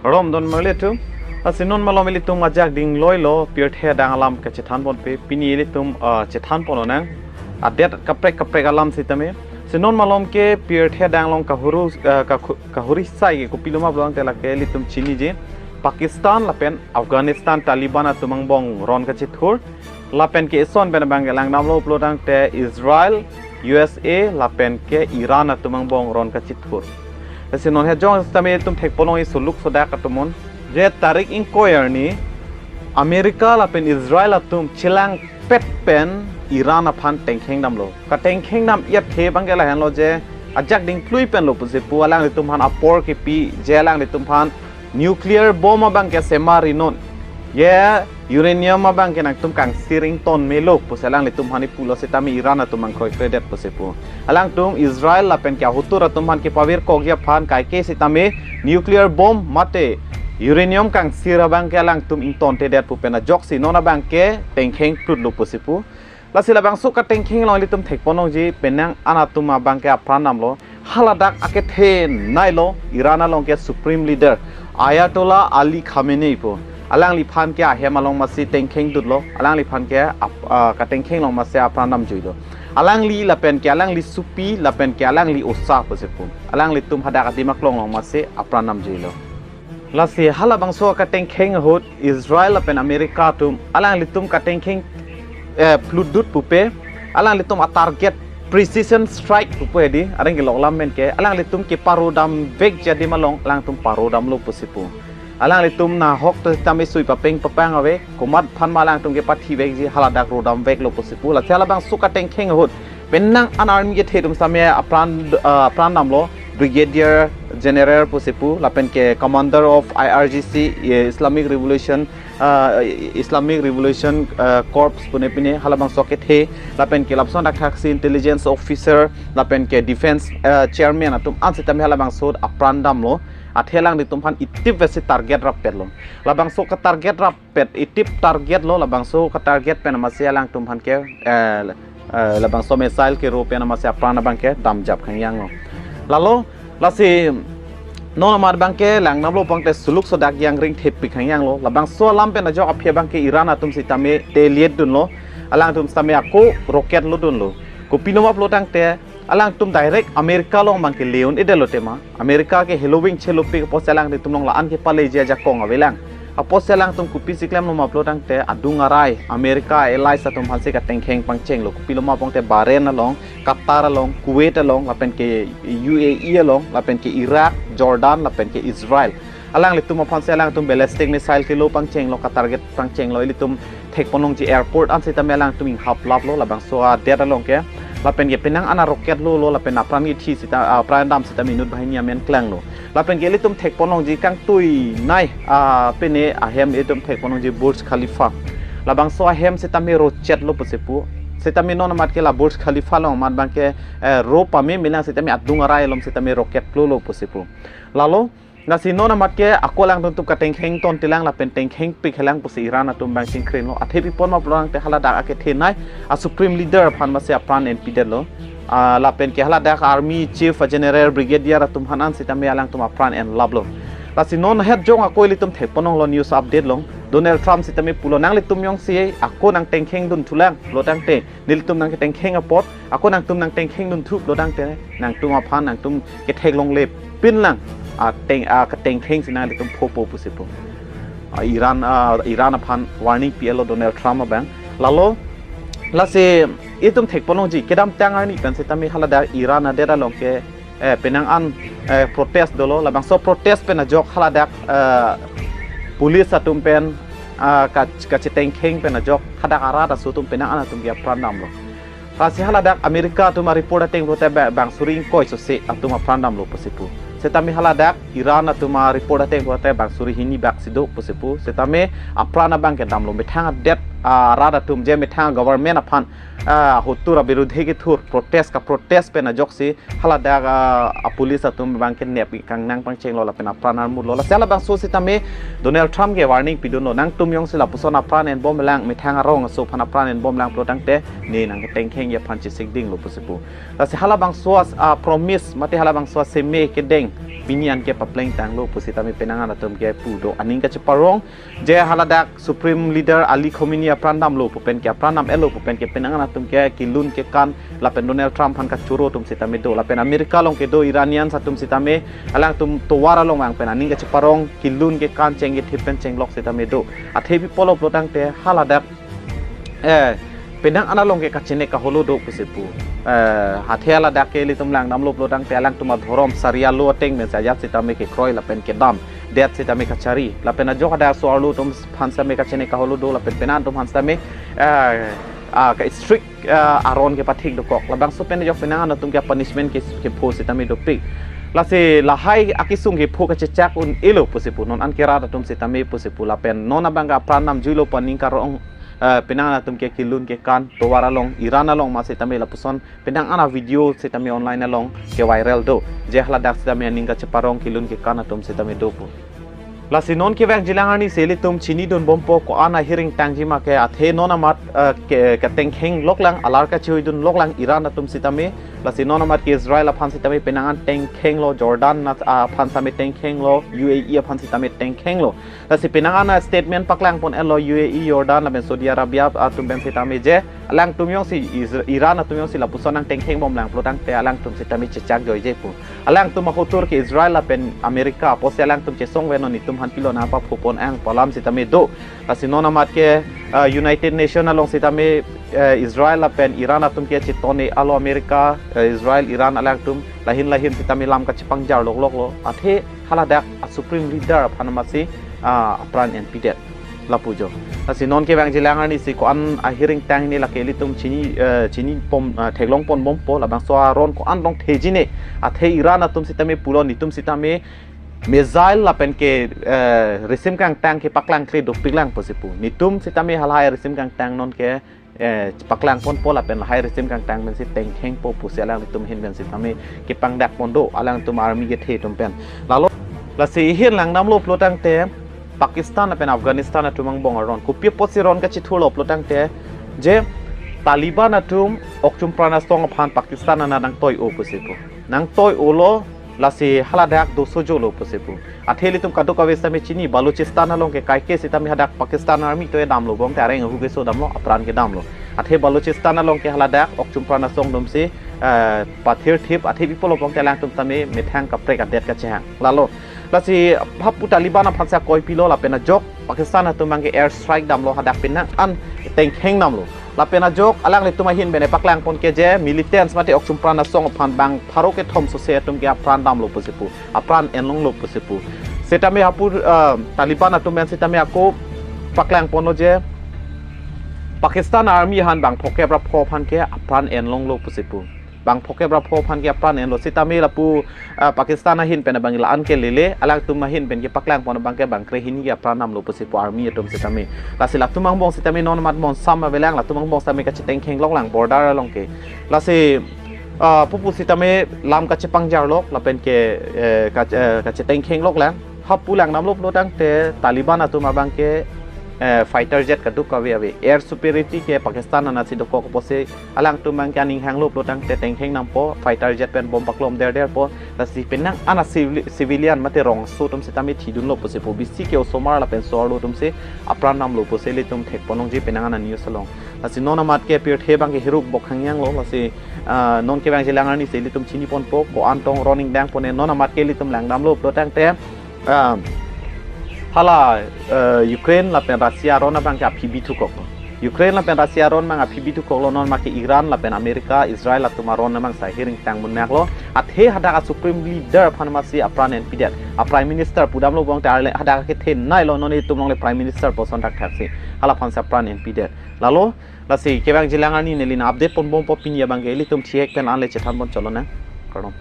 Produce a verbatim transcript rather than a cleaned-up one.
Rom don merli tu. Lasi non malom ilitum ajak ding loilo pirthe adang alam kachethan ponpe. Pini ilitum, ah, chethan pon onang. Adet kaprek kaprek alam sitame. Si non malom ke pirthe adang along kahuru, ah, kakhu-, kahuri sai ke kopilo ma pulo tangte lake ilitum chiniji. Pakistan lapen Afghanistan Taliban atum angbong ron kachethur. Lapen ke ison pen abang ke langdamlo pulo tangte Israel, U S A, lapen ke Iran atum angbong ron kachethur. Lasi non hejong sitame itum thek ponong isuluk sodak atum un. Je tarik ingkoi arni America lapen Israel atum chelangpet pen Iran aphan tengkheng damlo. Katengkheng dam iat the abang ke lahenlo je ajak ding plui penlo pusi pu, alanglitum aphan apor kepi, je alanglitum aphan nuclear bomb abang ke semar inon. Je uranium abang ke nangtum kangsir ington melo pusi alanglitum aphan ipulo sitame Iran atum angkroi kredet pusi pu. Alangtum Israel lapen ke ahotur atum aphan kepavirkokji aphan kaike sitame nuclear bomb mate uranium kangsir abang ke alangtum ingtontedet pu pen ajoksi non abang ke tengkheng plutlo pusi pu. Lasi labangso katengkheng along ilitum thek ponongji penang an atum abang ke apran damlo. Haladak akethenei lo Iran along ke Supreme Leader Ayatollah Ali Khamenei pu. Alangliphan ke ahem along masi tengkheng dutlo. Alangliphan ke ap-, ah, katengkheng along masi apran damjuilo. Alangli lapen ke alangli supi lapen ke alangli osa pusi pu. Alanglitum hadak adim aklong along masi apran damjuilo. Lasi halabangso katengkheng ahut Israel lapen America atum alanglitum katengkheng, eh, plutdut pupe, alanglitum a-target precision strike pupe di, areng kelok lam men ke, alanglitum keparo damvekji adim along alangtum paro damlo pusi pu. Alanglitum nahok ta tame sui papeng papang ave, komat aphan ma alangtum kepathivekji haladak ro damveklo pusi pu. Lasi halabangso katengkheng ahut penang an army kethe atum sitame apran, ah, apran damlo, Brigadier General pusi pu, lapen ke Commander of I R G C, eh, Islamic Revolution, ah, Islamic Revolution, ah, Corps pune pine halabangso kethe, lapen ke lapuson dak thaksi intelligence officer, lapen ke defense, ah, chairman atum an sitame halabangso apran damlo. Athe alanglitum aphan itip vesi target rappetlo. Labangso ka-target rap pet itip target lo, labangso ka-target pen amasi alangtum aphan ke, eh, eh, labangso missile kero pen amasi apran abang ke damjap khangjang lo. Lalo, lasi non amat abang ke langdamlo pulote suluk sodak jangring thepik khangjang lo. Labangso alam pen ajok aphi abang ke Iran atum sitame teliet dunlo. Alangtum sitame ako rocket lo dunlo. Kopilo ma pulo tangte alangtum direct America along abang ke le-un-edetlo tema. America ke heloving chelopik apotsi alangtum along la-an kepaleji ajakong avelang. Apotsi alangtum kopisi klemlo ma pulo tangte adung arai America allies atum aphansi katengkheng pangchenglo. Kopilo ma pulo tangte Bahrain along, Qatar along, Kuwait along, lapen ke U A E along, lapen ke Iraq, Jordan, lapen ke Israel. Alanglitum aphansi alangtum ballistic missile kelo pangchenglo, ka-target pangchenglo, ilitum thek ponongji airport an sitame alangtum inghaplaplo, labangso adet along ke. Lapen ke penang an a-rocket lolo, lapen apran kethi sita, ah, apran dam sitame inut banghini amen klanglo. Lapen ke ilitum thek ponongji kangtuinei, ah, pine ahem ilitum thek ponongji Burj Khalifa. Labangso ahem sitame rochetlo pusi pu. Sitame non amat ke la Burj Khalifa along amat abang ke, eh, ro pame milang sitame adung arai alom sitame rocket lolo pusi pu. Lalo, lasi non amat ke ako alangtum katengkheng tontelang lapen tengkheng pikhelang pusi Iran atum abang chingkrinlo. Athe pi pon ma pulo tangte haladak akethenei a-Supreme Leader aphan masi apran enpidetlo. Ah, lapen ke haladak army chief, general, brigadier atum aphan an sitame alangtum apran enlaplo. Lasi non hejong ako ilitum thek pononglo news update along. Donald Trump sitame pulo nanglitum jongsi ako nangtengkheng dunthulang pulo tangte nelitum nangketengkheng apot, ako nangtum nangtengkheng dunthu pulo tangte, nangtum aphan nangtum ketheklonglepinlang, ateng, akatengkheng si nanglitum phopo pusi pu. Ah, Iran, ah, Iran aphan warning pilo Donald Trump abang. Lalo, lasi itum thek ponongji, kedamtang arni pen sitame haladak Iran adet along ke, eh, penang an, eh, protest dolo, labangso protest pen ajok haladak, eh, police atum pen, ah, ka, kachetengkheng pen ajok hadak arat aso atum penang an atum ke apran damlo. Lasi haladak America atum a-report ateng pulote ba-, bang suri ingkoi sose atum apran damlo pusi pu. Sitame haladak Iran atum a-report ateng pulote bang suri hini bak si do pusi pu. Sitame apran abang ke damlo, methang adet ah, rat atum je methang government aphan, ah, hotur abirudhe kethur protest kaprotest pen ajoksi haladak, ah, apolice atum abang kenep kangnang pangchenglo lapen apran armutlo. Lasi halabangso sitame Donald Trump ke warning pidunlo, nangtum jongsi lapuson apran enbomlang, methang arong aso aphan apran enbomlang pulotangte ne nangketengkhengji aphan chesikdinglo pusi pu. Lasi halabangso as-, ah, promise mate halabangso aseme kedeng pini an ke paplengtanglo pusitame penang an atum ke pu do. Aning kacheparong je haladak Supreme Leader Ali Khamenei apran damlo pu pen ke, apran dam-etlo pu pen ke penang an atum ke kelun kekan lapen Donald Trump aphan kachoro atum sitame do, lapen America along kedo Iranians atum sitame alangtum tovar along vang pen aning kacheparong kelun kekan cheng kethip pen chenglok sitame do. Athe pi pulo pulotangte haladak, eh, penang an along ke kachene kaholo do pusi pu. Eh, athe haladak ke ilitum langdamlo pulotangte alangtum adhorom Sharia law ateng pen si ajat sitame kekroi lapen kedamdet sitame kachari. Lapen ajok hadak so-arlo atum aphan sitame kachene kaholo do, lapen penang atum aphan sitame, eh, ah, ka strict, eh, aron kepathik dokok. Labangso pen ajok penang an atum ke punishment ke, kepho sitame dopik. Lasi lahai akesung kepho kachechak un-elo pusi pu, non an ke rat atum sitame pusi pu, lapen non abang ke apran namjuilo pu aning karong, eh, penang an atum ke kelun kekan tovar along, Iran along ma sitame lapuson penang an avideo sitame online along ke viral do, je haladak sitame aning kacheparong kelun kekan atum sitame do pu. Lasi non kevangjilang arni si ilitum chinidunbompo ko-an ahiring tangji ma ke, athe non amat, eh, ke, ketengkhengloklang, alar kachehoidunloklang Iran atum sitame. Lasi non amat ke Israel aphan sitame penang an tengkhenglo, Jordan na, ah, aphan sitame tengkhenglo, U A E aphan sitame tengkhenglo. Lasi penang an statement paklangpon-etlo U A E, Jordan lapen Saudi Arabia atum pen sitame je alangtum jongsi Isra-, Iran atum jongsi lapuson nangtengkhengbomlang pulotangte alangtum sitame chechak joije pu. Alangtum ahotur ke Israel lapen America apotsi alangtum chesongve non, itum aphan pilo nangpaphopon-ang pu alam sitame do. Lasi non amat ke, eh, United Nation along sitame, eh, Israel lapen Iran atum ke chetone alo America, eh, Israel, Iran alangtum lahin lahin sitame lam kachepangjarlokloklo. Athe haladak a Supreme Leader aphan amatsi, ah, apran enpidet lapu jo. Lasi non kevangjilang arni si ko-an ahiring tang hini lake ilitum chini, eh, chinipom, eh, theklongponbompo, labangso aron ko-an longthejine. Athe Iran atum sitame pulo, netum sitame missile lapen ke, eh, risim kangtang kepaklangkle dopiklang pusi pu. Netum sitame halahai risim kangtang non ke, eh, paklangponpo lapen lahai risim kangtang pensi tengkhengpo pusi alanglitum ahin pen sitame kepangdakpon do, alangtum army kethe atum pen. Lalo, lasi ihin langdamlo pulotangte Pakistan lapen Afghanistan atum angbong aron. Kopi apotsi ron kachithurlo pulotangte je Taliban atum Okchumpran Asong aphan Pakistan anat nangtoi-o pusi pu. Nangtoi-olo, lasi haladak dosojolo pusi pu. Athe ilitum kadokave sitame chini, Balochistan along ke kaike sitame hadak Pakistan army tovar damlo, bong te areng ahu keso damlo, apran kedamlo. Athe Balochistan along ke haladak Okchumpran Asong atumsi, eh, pathirthip, athe pi pulo bong te alangtum tame methang kaprek adet kachehang. Lalo, lasi hapu Taliban aphan si akoi pilo lapen ajok Pakistan atum abang ke air strike damlo, hadak penang an tengkheng damlo. Lapen ajok alanglitum ahin pen paklangpon ke je militants mate Okchumpran Asong aphan bang pharo kethom sose atum ke apran damlo pusi pu, apran enlonglo pusi pu. Sitame hapu, eh, Taliban atum pen sitame ako paklangponlo je Pakistan army aphan bang phokep ra pho aphan ke apran enlonglo pusi pu. Bang phokep ra pho aphan ke apran enlo, sitame lapu, ah, Pakistan ahin pen abang la-an ke lele, alangtum ahin pen kepaklangpon abang ke bang krehini ke apran damlo pusi pu army atum sitame. Lasi latum angbong sitame non amat monsam avelang, latum angbong sitame kachetengkhengloklang border along ke. Lasi, ah, pupu sitame lam kachepangjarlok lapen ke, eh, kach-, eh, kachetengkhengloklang. Hapu langdamlo pulotangte Taliban atum abang ke, eh, fighter jet kadokave ave. Air superiority ke Pakistan anatsi dokok apotsi alangtum abang ke aning hanglo pulotangte tengkheng dampo, fighter jet pen bomb paklom derderpo. Lasi penang an a civil-, civilian mate rongso atum sitame thidunlo pusi pu, bisi ke osomar lapen so-arlo atumsi apran damlo pusi ilitum thekponlongji penang an a news along. Lasi non amat ke pirthe abang ke hiruk bok hangyanglo, lasi, ah, non kevangjilang arni si ilitum chiniponpo, ko-an tong ron ingdangpon-e, non amat ke ilitum langdamlo pulotangte, ah, hala, eh, Ukraine lapen Russia aron abang ke aphi bithukok. Ukraine lapen Russia aron abang aphi bithukoklo, non amat ke Iran lapen America, Israel atum aron abang si ahiring tang munnaklo. Athe hadak a Supreme Leader aphan amatsi apran enpidet. A Prime Minister pudamlo bong te arle hadak kethe nailo, non itum longle Prime Minister poson thakthaksi. Hala aphan si apran enpidet. Lalo, lasi kevangjilang arni neli nang update ponbompo, pini abang ke ilitum thihek pen anle chethanpon cholonang. Kardom.